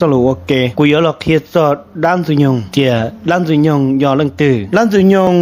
Txoj lus ua ke, kuv yuav los qhia txog dab ntxwg nyoog tias dab ntxwg nyoog yog leej twg. Dab ntxwg nyoog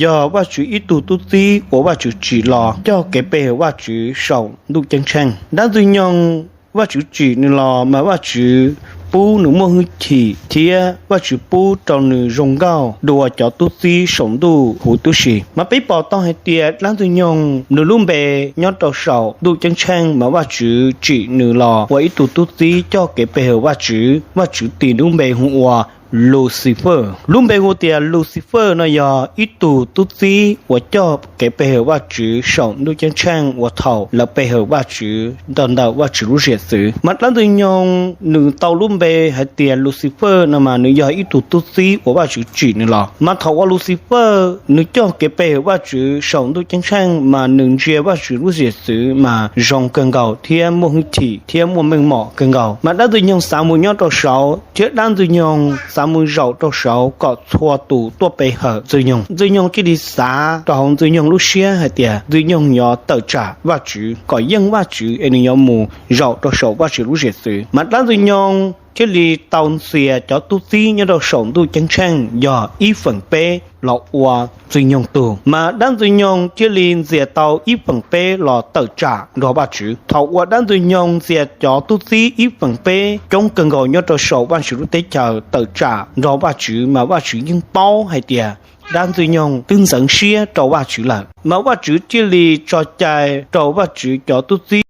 yog Vajtswv ib tug tub txib uas Vajtswv tsim los coj kev pe hawm Vajtswv saum ntuj ceeb tsheej. Dab ntxwg nyoog Vajtswv tsim nws los mas Vajtswv pub nws muaj hwj chim thiab Vajtswv pub rau nws zoo nkauj dua cov tub txib saum ntuj huv tib si. Mas peb pom tau hais tias dab ntxwg nyoog nws lub npe nyob rau saum ntuj ceeb tsheej mas Vajtswv tsim nws los ua ib tug tub txib coj kev pe hawm Vajtswv. Vajtswv tis lub npe hu ua Lucifer. Lub npe hu tias Lucifer no yog ib tug tub txib uas coj kev pe hawm Vajtswv saum ntuj ceeb tsheej uas thaum lawv pe hawm Vajtswv ntawm ntawm Vajtswv lub zam xwv. Mas dab ntxwg nyoog nws tau lub npe hais tias Lucifer no mas nws yog ib tug tub txib uas Vajtswv tsim nws los. Mas thaum uas Lucifer nws coj kev pe hawm Vajtswv saum ntuj ceeb tsheej mas nws ntsia Vajtswv lub zam xwv mas zoo kawg nkaus thiab muaj hwj chim thiab muaj meej mom kawg nkaus. Mas dab ntxwg nyoog xav mus nyob rau saud thiab dab ntxwg nyoog xav mus zaum rau saud kom txhua tus tuaj pe hawm ntxwg nyoog. Ntxwg nyoog thiaj li xav rau hauv ntxwg nyoog lub siab hais tias ntxwg nyoog yuav tawm tsam Vajtswv kom yeej Vajtswv es nws yuav mus zaum rau saum Vajtswv lub zam xwv. Mas dab ntxwg nyoog thiaj li tau ntxias cov tub txib nyob rau saum ntuj ceeb tsheej yog ib feem peb los ua ntxwg nyoog tug. Mas dab ntxwg nyoog thiaj li ntxias tau ib feem peb los tawm tsam nrog Vajtswv. Thaum uas dab ntxwg nyoog ntxias cov tub txib ib feem peb coob kawg nkaus nyob rau saum Vajtswv lub teb chaws tawm tsam nrog Vajtswv mas Vajtswv yeej paub hais tias dab ntxwg nyoog twb ntxeev siab rau Vajtswv lawm. Mas Vajtswv thiaj li tso cai rau Vajtswv cov tub txib